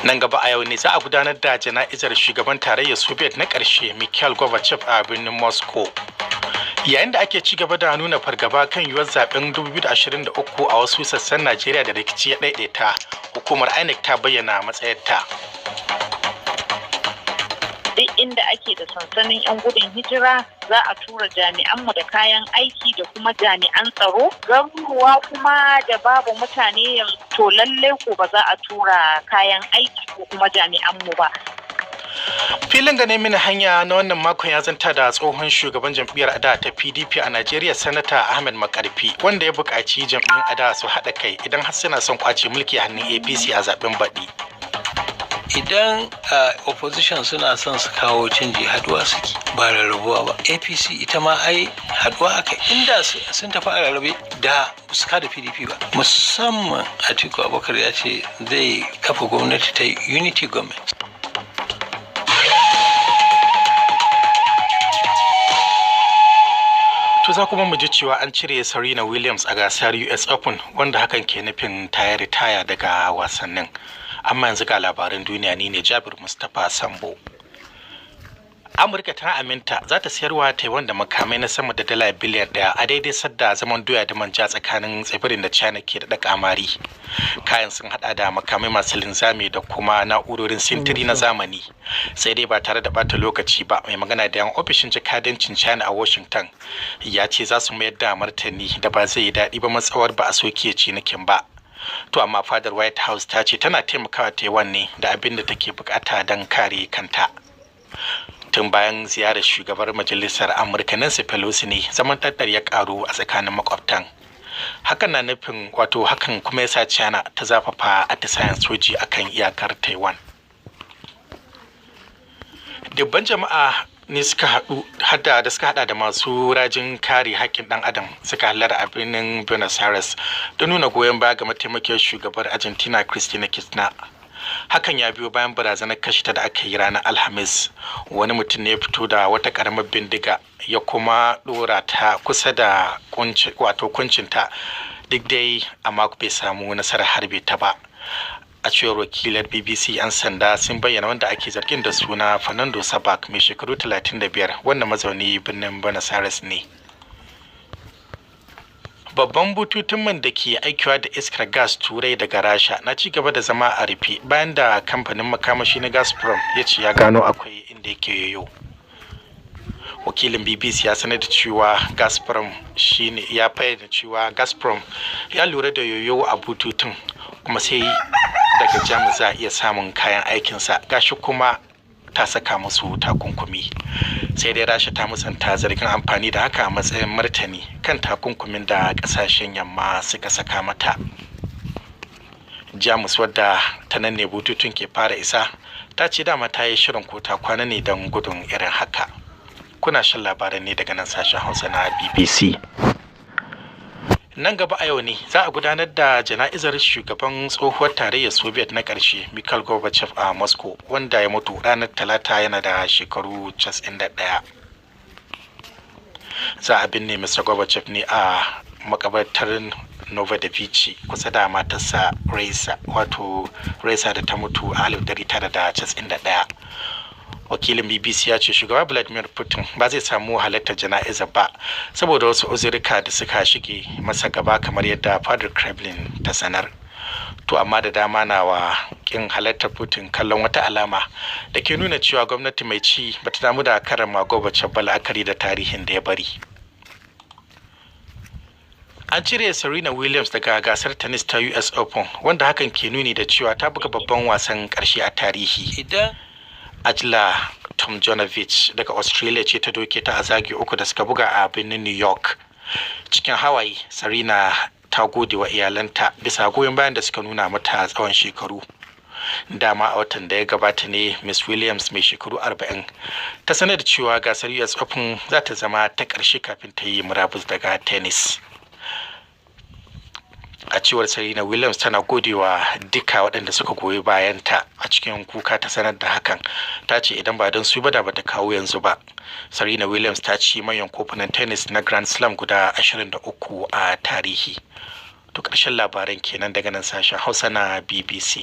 Nan gaba a yau ne za a gudanar da jana'izar shugaban tarayyar Soviet na ƙarshe, Mikhail Gorbachev, a birnin Moscow. Yayin da ake ci gaba da nuna fargaba kan yiwuwar zaben 2023 a wasu sassan Najeriya da rikici ya ɗaiɗaita, hukumar INEC ta bayyana matsayarta. Duk inda ake da sansanin 'yan gudun hijira, za a tura jami'anmu da kayan aiki da kuma jami'an tsaro. Garuruwa kuma da babu mutane, to lallai ko ba za a tura kayan aiki ko kuma jami'anmu ba. Filin Gane Mini Hanya na wannan makon ya zanta da tsohon shugaban jam'iyyar adawa ta PDP a Najeriya, Sanata Ahmed Makarfi, wanda ya buƙaci jam'iyyun adawa su haɗa kai idan har suna son kwace mulki a hannun APC a zaben baɗi. Idan opposition suna son su kawo canji, haduwa suke, ba rarrabuwa ba. APC ita ma ai haduwa aka. Inda sun tafi a rarrabe, da su kada PDP ba. Musamman Atiku Abubakar ya ce zai kafa gwamnati ta unity government. To, za kuma mu ji cewa an cire Serena Williams a gasar US Open, wanda hakan ke nufin ta yi ritaya daga wasannin. Amma yanzu ga labaran duniya, ni ne Jabir Mustapha Sambo. Amurka ta aminta za ta sayarwa Taiwan da makamai na sama da dala biliyan 1 a daidai sadda zaman doya da manja tsakanin tsibirin da China ke da kamari. Kayan sun hada da makamai masu linzami da kuma na'urorin sintiri na zamani. Sai dai ba tare da bata lokaci ba, mai magana da yawun ofishin jakadancin China a Washington ya ce za su mayar da martani da ba zai yi daɗi ba matsawar ba a soke cinikin ba. To amma fadar White House ta ce tana taimakawa Taiwan ne da abin da take bukata don kare kanta. Tun bayan ziyarar shugabar Majalisar Amurka Nancy Pelosi ne zaman ɗarɗar ya karu a tsakanin makwabtan. Hakan na nufin, wato hakan kuma yasa China ta zafafa atisayen soji akan iyakar Taiwan. Dubban jama'a ne suka haɗu hada da suka hada da masu rajin kare haƙƙin ɗan adam suka hallara a birnin Buenos Aires don nuna goyon baya ga mataimakiyar shugabar Argentina, Cristina Kirchner. Hakan ya biyo bayan barazanar kashe ta da aka yi ranar Alhamis. Wani mutum ne ya fito da wata karamar bindiga ya kuma dora ta kusa da wato kuncinta duk dai, amma bai samu nasarar harbe ta ba. A cewar wakilar BBC, 'yan sanda sun bayyana wanda ake zargin da suna Fernando Sabag, mai shekaru 35, wanda mazauni birnin Buenos Aires ne. Babban bututun man da ke aikiwa da iskar gas Turai daga Rasha na ci gaba da zama a rufe bayan da kamfanin makamashi na Gazprom ya ce ya gano akwai inda yake yoyo. Wakilin BBC ya sanar da cewa Gazprom shine ya fayyana cewa Gazprom ya lura da yoyo a bututun, kuma sai daga Jamus za a iya samun kayan aikinsa, gashi kuma ta saka musu takunkumi. Sai dai Rasha ta musanta zargin amfani da haka a matsayin martani kan takunkumin da kasashen Yamma suka saka mata. Jamus, wadda ta nan ne bututun ke fara isa, ta ce dama ta yi shirin ko ta kwana ne don gudun irin haka. Kuna shan labaran ne daga nan Sashen Hausa na BBC. Nan gaba a yau ne za a gudanar da jana'izar shugaban tsohuwar tarayyar Soviet na ƙarshe, Mikhail Gorbachev, a Moscow, wanda ya mutu ranar Talata yana da shekaru 91. Za a binne Mr Gorbachev ne a makabartar Novodevichy kusa da matarsa Raisa, wato Raisa da ta mutu a 1991. Wakilin BBC ya ce shugaba Vladimir Putin ba zai samu halartar jana'izar ba saboda wasu uzurika da suka shige masa gaba, kamar yadda fadar Kremlin ta sanar. To amma da dama na wa kin halartar Putin kallon wata alama da ke nuna cewa gwamnati mai ci bata damu da karrama Gorbachev ba, la'akari da tarihin da ya bari. An cire Serena Williams daga gasar tennis ta US Open, wanda hakan ke nuni da cewa ta buga babban wasan karshe a tarihi. Idan Ajla Tomljanovic daga Australia ce ta doke ta a zagi uku da suka buga a birnin New York. Cikin hawaye, Serena ta gode wa iyalanta bisa goyon bayan da suka nuna mata tsawon shekaru. Dama a watan da ya gabata ne Miss Williams, mai shekaru 40, ta sanar da cewa gasar US Open za ta zama ta ƙarshe kafin ta yi murabus daga tennis. A cewar Serena Williams, tana godewa duka waɗanda suka goyi bayanta. A cikin kuka ta sanar da hakan. Ta ce idan ba don su ba, da bata kawo yanzu ba. Serena Williams ta ci manyan kofunan tennis na Grand Slam guda 23 a tarihi. To, To, ƙarshen labaran kenan daga nan sashen Hausa na BBC.